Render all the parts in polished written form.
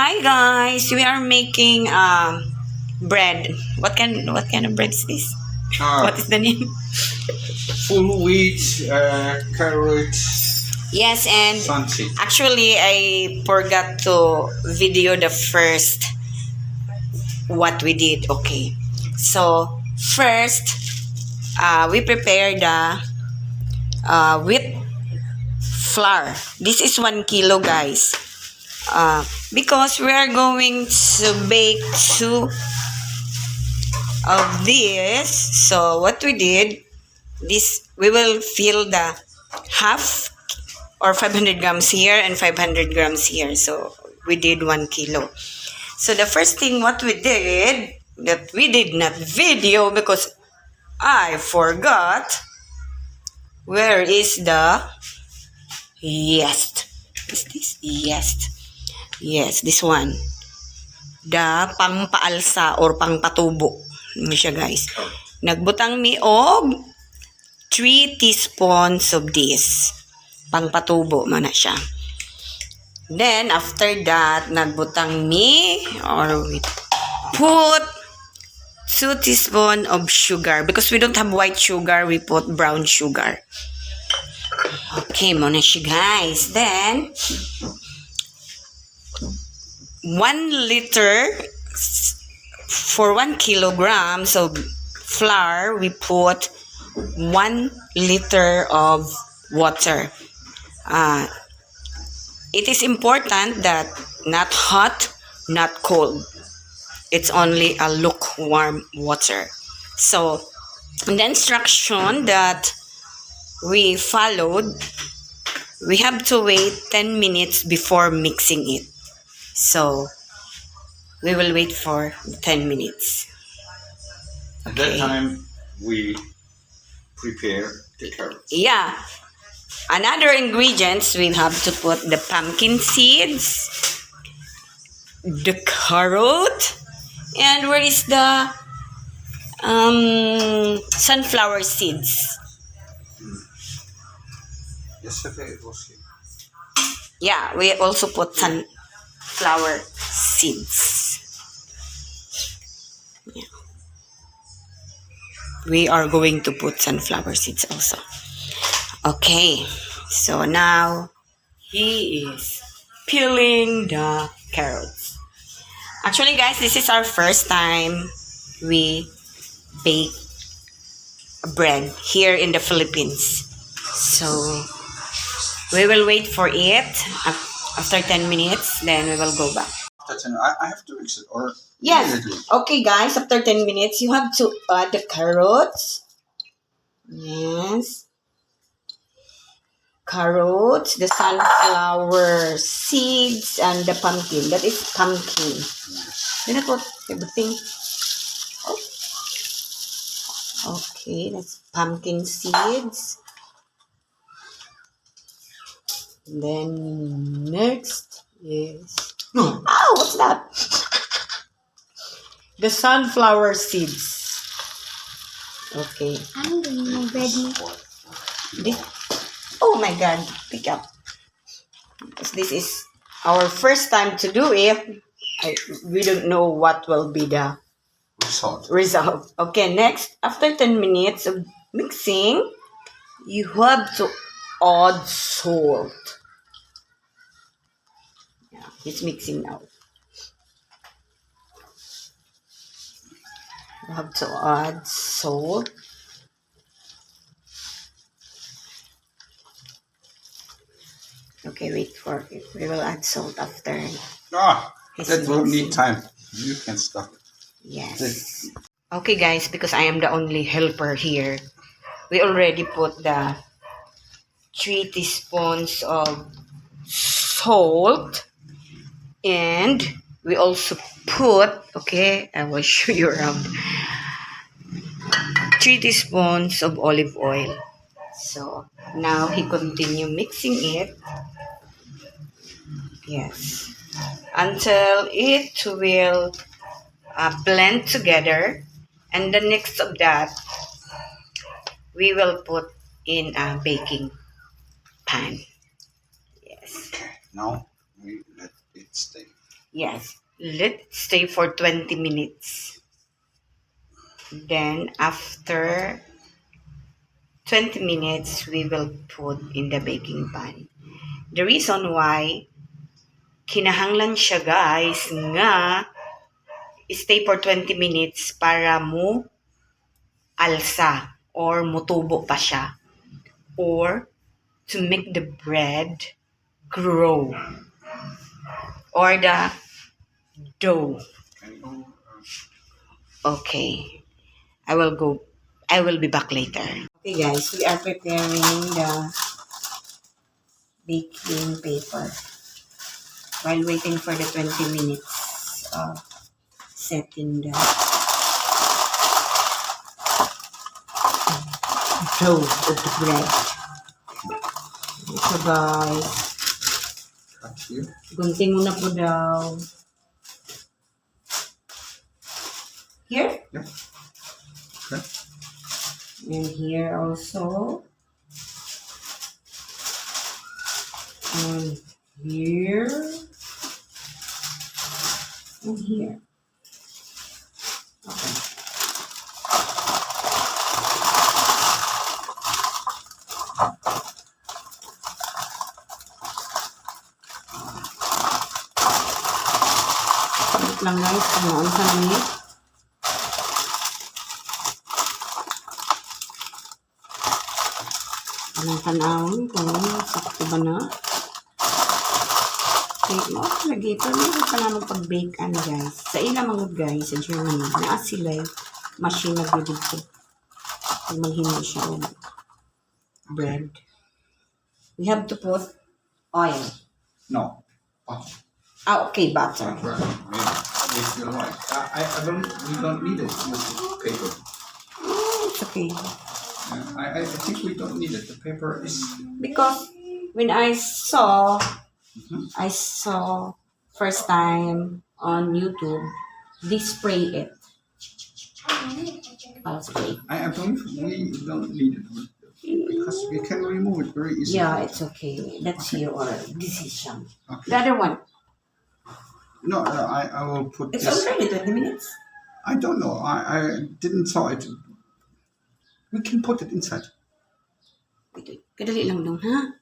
Hi guys, we are making bread. What kind of bread is this? What is the name? Full wheat, carrot, Yes, and sunseed. Actually I forgot to video the first what we did. Okay. So first, we prepare the wheat flour. This is 1 kilo, guys. Because we are going to bake two of this. So what we did, this we will fill the half or 500 grams here and 500 grams here. So we did 1 kilo. So the first thing what we did that we did not video because I forgot, where is the yeast? Is this yeast? Yes, this one. The pangpaalsa or pangpatubo. Ano siya, guys. Nagbutang mi og 3 teaspoons of this. Pangpatubo man na siya. Then, after that, nagbutang mi or we put 2 teaspoon of sugar. Because we don't have white sugar, we put brown sugar. Okay, mao na siya, guys. Then, 1 liter for 1 kilograms of flour, we put 1 liter of water. It is important that not hot, not cold. It's only a lukewarm water. So, the instruction that we followed, we have to wait 10 minutes before mixing it. So, we will wait for 10 minutes. At that Okay. time, we prepare the carrots. Yeah. Another ingredients, we have to put the pumpkin seeds, the carrot, and where is the sunflower seeds? Yesterday it was here. Yeah, we also put sunflower seeds. Yeah. We are going to put sunflower seeds also. Okay, so now he is peeling the carrots. Actually, guys, this is our first time we bake bread here in the Philippines. So we will wait for it after 10 minutes, then we will go back. After 10, I have to mix it or Yes. immediately? Okay, guys, after 10 minutes, you have to add the carrots. Yes. Carrots, the sunflower seeds, and the pumpkin. That is pumpkin. Then I put everything. Oh. Okay, that's pumpkin seeds. And then next is No. Oh, what's that? The sunflower seeds. Okay. I'm doing my bread. This, oh my God, pick up. Because this is our first time to do it. We don't know what will be the Result. Result. Okay, next, after 10 minutes of mixing, you have to add salt. Yeah, it's mixing now. You have to add salt. Okay, wait for it. We will add salt after. Ah, It's that will mixing. need time. You can stop. Yes. Okay, guys, because I am the only helper here, we already put the 3 teaspoons of salt and we also put, okay, I will show you around, 3 teaspoons of olive oil. So now he continue mixing it. Yes. Until it will blend together, and the next of that we will put in a baking pan. Yes. Okay, now we let it stay. Yes. Let's stay for 20 minutes. Then after 20 minutes, we will put in the baking pan. The reason why kinahanglan siya, guys, nga stay for 20 minutes para mo alsa or mutubo pa siya or to make the bread grow or the dough. Can you, Okay. I will go. I will be back later. Okay, guys, we are preparing the baking paper while waiting for the 20 minutes of setting the dough of the bread. So, guys, cut here? Gunting mo na po daw. Here? Yeah. Okay. And here also. And here. And here. Okay. Wait lang, guys, kung naunsa na ni. Anong tanawon kung sakto ba na. Okay, mao lagi. Pero meron pa naman pag-bake ano, guys. Sa ila mga, guys, sa Germany, naa sila machine na gyud dito. Pag maghimo siya og bread. We have to put oil. No. Butter. Ah, okay, butter. Right. Maybe. If you like. I don't. We don't need it with the paper. It's okay. I think we don't need it. The paper is. Because when I saw first time on YouTube, they spray it. I'll spray. I believe we don't need it because we can remove it very easily. Yeah, it's okay. That's your decision. Okay. The other one, No, I will put it's this. already 20 minutes. I don't know. I didn't saw it. We can put it inside. Wait, wait. Kadali lang dong, ha?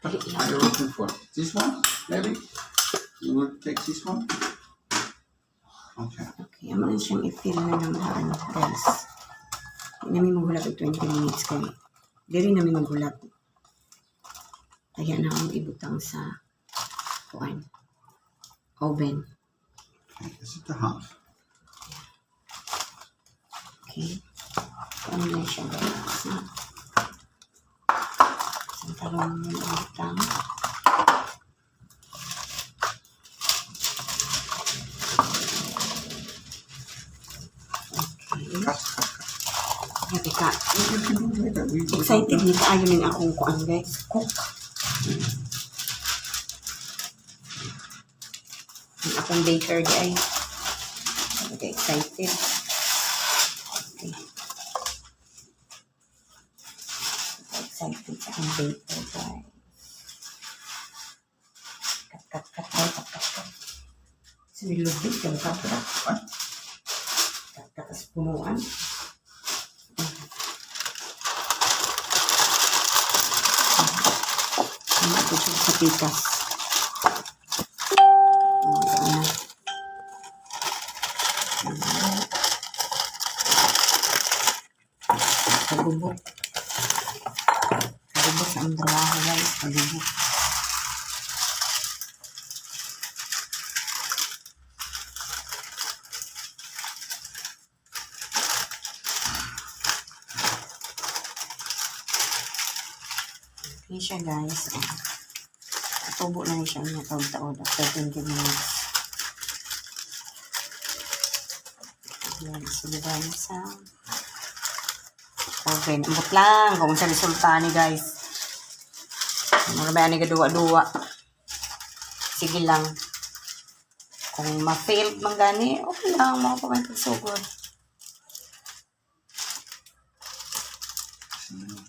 What Kadali lang. are you looking for? This one, maybe? You will take this one? Okay. Okay, amo na siyang i-fill na lang na ano, guys. Di namin maghulat og 20 minutes kay diri namin maghulat. Kaya na akong ibutang sa kuan oven. Okay. Is it the half? Okay. Kuan na siya, guys. Ha? Sa tarong yung ibutang. Okay. Cut, cut, cut. Happy ka. You can do it later. We Excited don't ni kaayo ning akong kuan, guys. Cook. Ang akong baker di ay. Okay, excited. Okay. Excited sa akong baker, guys. Cut, cut, cut, cut, cut, cut, cut. Sinilubig, cut, cut, cut. know. What? Cut, cut, tas punuan. Ano ito siya sa pikas? Oh, ano na. Pagubok. Pagubok sa among trabaho, guys. Pagubok. Okay siya, guys. Oh. Tubo na rin siya niya taod-taod after 20 minutes. Ayan, sulubay na sa oven. Ambot lang kung sa resulta ni, guys. Mura ba ni gaduwa-duwa. Sige lang. Kung ma-failed man gani, okay lang. Mga pa may pagsugod.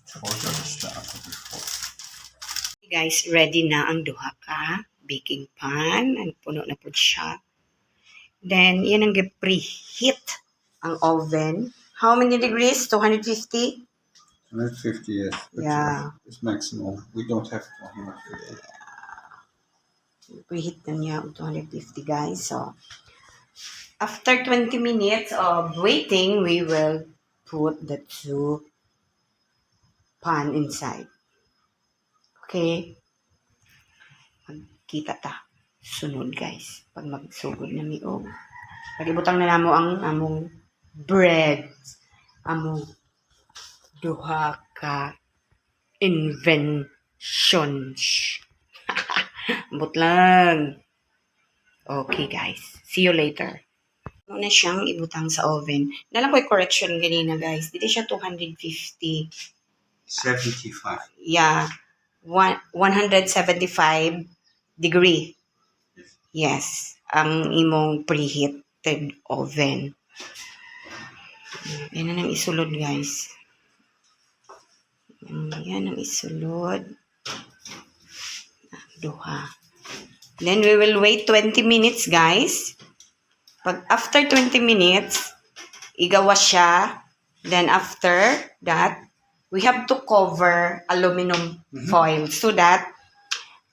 Torture the starter before. Guys, ready na ang duha ka Baking pan. And puno na po siya. Then, yan ang preheat ang oven. How many degrees? 250? 150, yes. But it's maximum. We don't have 250. Preheat na niya og 250, guys. So, after 20 minutes of waiting, we will put the two pan inside. Okay? Magkita ta. Sunod, guys. Pag magsugod na mi og pag ibutang na namo ang among bread. Among duha ka inventions. Ambot lang. Okay, guys. See you later. Muna siyang ibutang sa oven. Naa lang ko'y correction ganina, guys. Dili siya 250. 75. Yeah. 175 degree. Yes. Yes. Ang imong preheated oven. Yan na nang isulod, guys. Yan ang isulod. Duha. Then we will wait 20 minutes, guys. Pag after 20 minutes, igawas siya. Then after that, we have to cover aluminum foil so that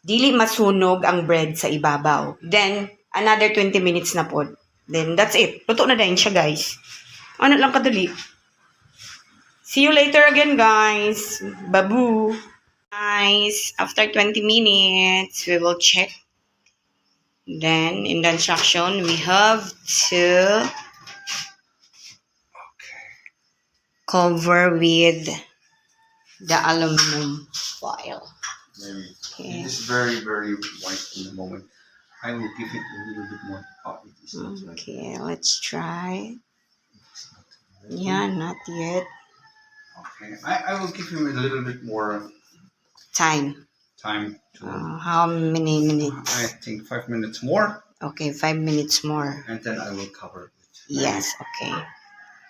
dili masunog ang bread sa ibabaw. Then, another 20 minutes na po. Then, that's it. Luto na din siya, guys. Ano lang kadali. See you later again, guys. Babu. Guys, after 20 minutes, we will check. Then, in the instruction, we have to cover with the aluminum foil. Maybe. Okay. It is very, very white in the moment. I will give it a little bit more. Oh, it is not ready. Okay, let's try. It's not ready. Yeah, not yet. Okay. I will give him a little bit more Time. Time to. How many minutes? I think 5 minutes more, Okay, 5 minutes more. And then I will cover it. Yes, okay.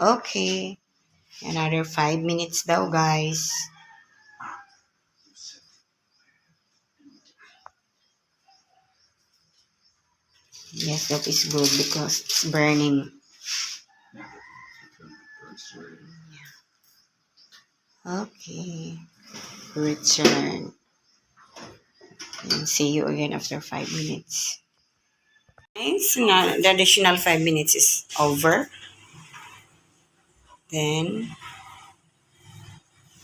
Okay. Another 5 minutes daw, guys. Yes, that is good because it's burning. Yeah. Burns already. Okay. Return. And see you again after 5 minutes. Nice. Now, the additional 5 minutes is over. Then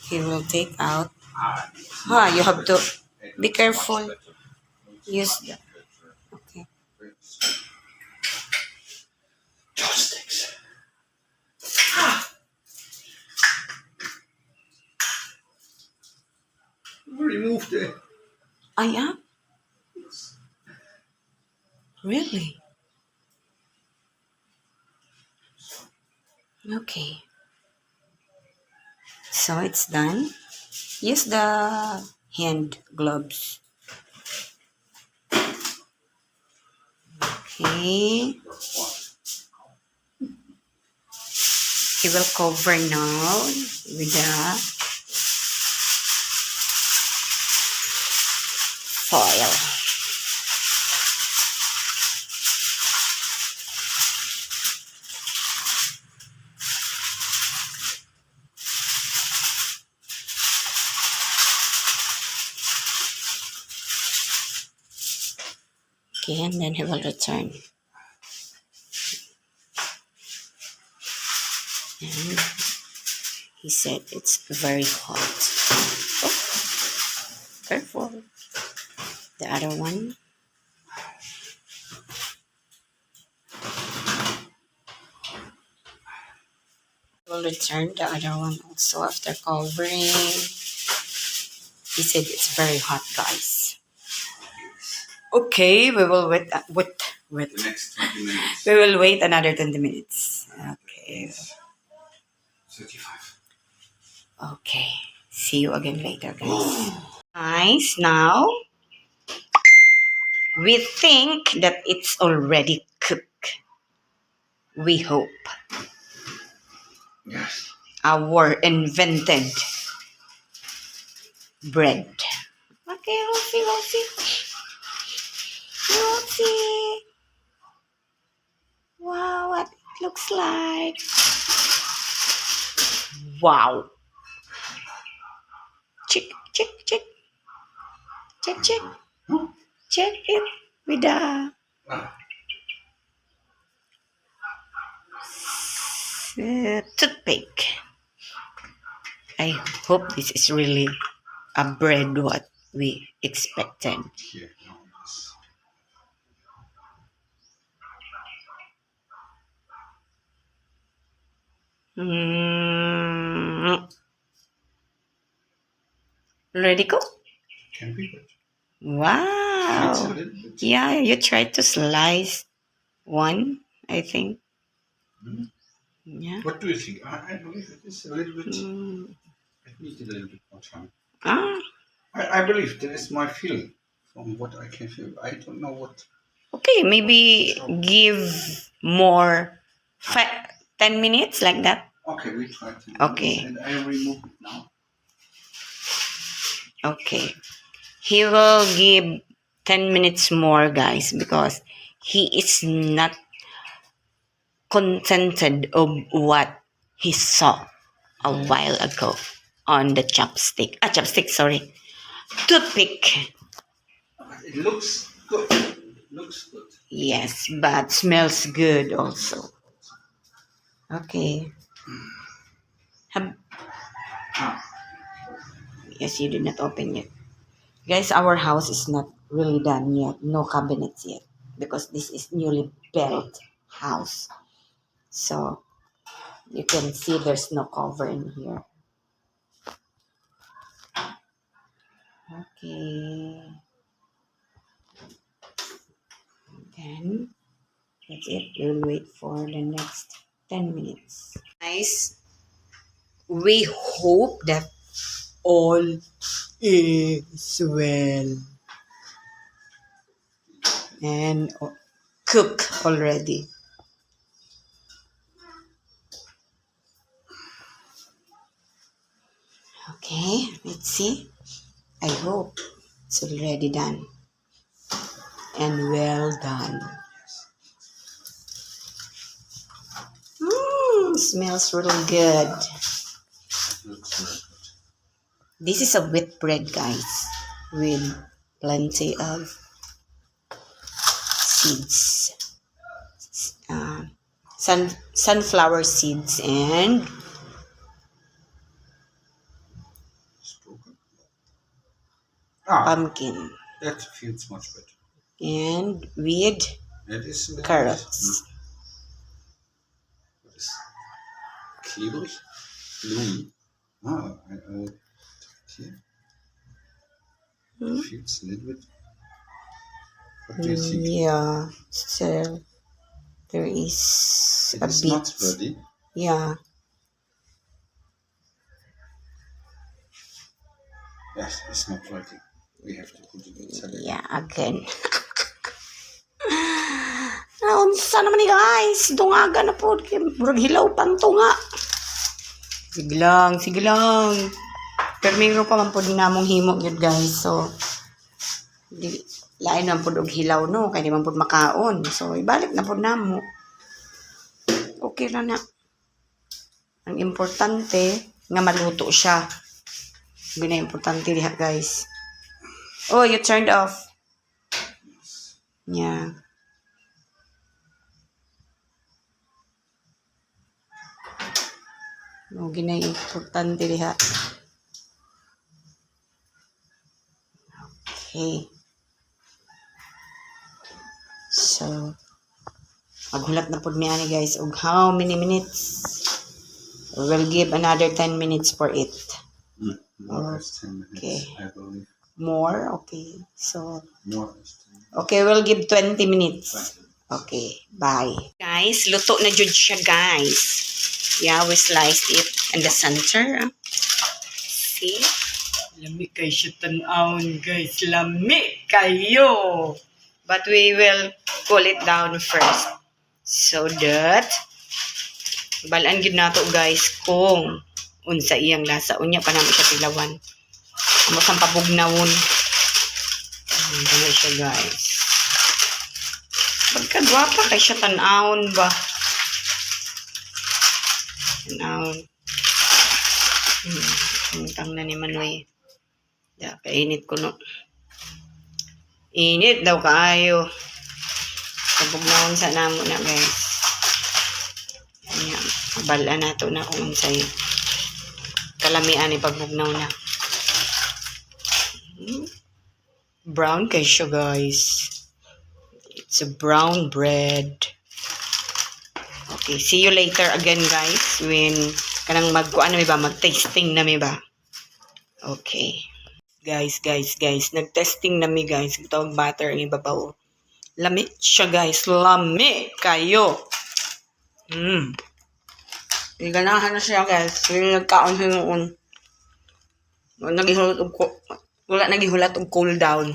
he will take out. Ah, it's Ah, much you have to better. It be looks much careful. Better. Looks Use much the better. Okay. Chopsticks. Ah! Remove the. I am? Really? Okay. So it's done. Use the hand gloves. Okay. He will cover now with the foil. Okay, and then he will return. And he said it's very hot. Oh, careful. The other one. Will return the other one also after covering. He said it's very hot, guys. Okay, we will wait. Wait, wait. The next 20 minutes. We will wait another 20 minutes. Okay. 35. Okay. See you again later, guys. Nice. Now, we think that it's already cooked. We hope. Yes. Our invented bread. Okay, we'll see, we'll see. We'll see. Wow, what it looks like. Wow. Check, check, check. Check, check. Huh? Check it with the toothpick. I hope this is really a bread what we expected. Here, no, yes. Ready, go? Can be good. Wow. It's a little bit. Yeah, you tried to slice one, I think. Yeah. What do you think? I believe it is a little bit. It needs a little bit more time. Ah, I believe that is my feeling from what I can feel. I don't know what. Okay, maybe give more 10 minutes like that. Okay, we try to. Okay. And I remove it now. Okay. He will give 10 minutes more, guys, because he is not contented of what he saw a while ago on the chopstick. Ah, chopstick, sorry. Toothpick. But it looks good. It looks good. Yes, but smells good also. Okay. Have, Ah, yes, you did not open yet. Guys, our house is not really done yet. No cabinets yet because this is newly built house. So you can see there's no cover in here. Okay. Then that's it. We'll wait for the next 10 minutes. Guys, we hope that all is well and cook already. Okay, let's see. I hope it's already done and well done. Smells really good. It looks very good. This is a wheat bread, guys, with plenty of seeds. Sunflower seeds and It's broken. Ah, pumpkin that feels much better. and with It is a little carrots. bit. What is klebrig? Gluey. Ah, I will take it here. Feels a little bit. What do you think? Yeah, still there is It a is bit. not ready. Yeah. Yes, it's not ready. We have to put it inside. Yeah, again. Naunsa naman ni, guys? Dungaga na po. Murag hilaw pan tunga. Sige lang, sige lang. Pero mayroon pa man po din namong himo yun, guys. So, di, lain man po og hilaw, no? Kaya di man po makaon. So, ibalik na po namo. Okay na na. Ang importante, nga maluto siya. Yun na importante diha, guys. Oh, you turned off. Yeah. No, ginay importante diha. Okay. So, maghulat na pud mi ani, guys, og how many minutes? We will give another 10 minutes for it. More or less 10 minutes, I believe. More? Okay. So, More or less 10 minutes. Okay, we'll give 20 minutes. 20 minutes. Okay, bye. Guys, luto na jud siya, guys. Yeah, we sliced it in the center. See? Lami kay siya tan-awon, guys. Lami kayo. But we will cool it down first. So that balaan gid nato, guys, kung unsa iyang lasa. Unya pa namo siya tilawan. Amo sang pabugnawon. Ano siya, guys. Pagkagwapa kay siya tan-awon ba? Tan-awon. Tang na ni Manoy. Da, kainit ko no. Init daw kaayo. Pabugnawon sa namo na, guys. Anya, bala na to na kung unsay kalamian ni pagbugnaw na. Brown kay siya, guys. It's a brown bread. Okay, see you later again, guys, when kanang magkuan na mi ba, mag-tasting na mi ba. Okay. Guys, guys, guys, nag-testing na mi, guys. Butang butter ang ibabaw. Lami siya, guys. Lami kayo. Ganahan na siya, guys. Yung nagkaon hinuon. Wala nagihulat og cool down.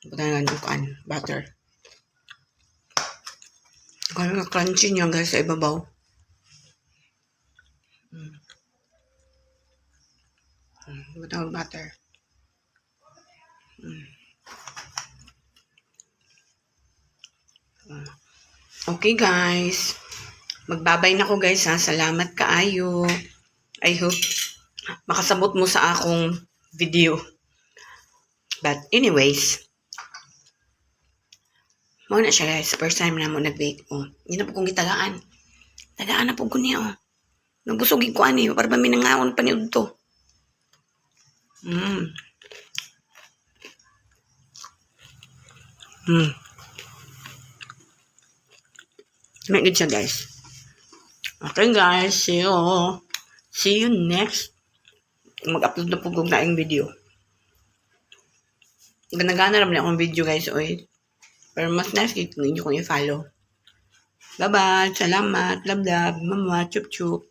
Butangan og kuan, butter. Kaya nga crunchy niya, guys, sa ibabaw. Butang butter. Okay, guys. Magbabay na ko, guys, ha. Salamat kaayo. I hope makasabot mo sa akong video. But anyways, mao na siya, guys. First time na mo nag-bake. Oh, hindi na po kong gitagaan. Tagaan na po ko niya, oh. Nabusog ko ani para ba minangaon pa ni udto. May good siya, guys. Okay, guys, see you. See you next. Mag-upload na po kong naing video. Ganagana naman akong video, guys, oy. Pero mas nice kung inyo kong i-follow. Bye-bye. Salamat. Love, love. Mama. Chup, chup.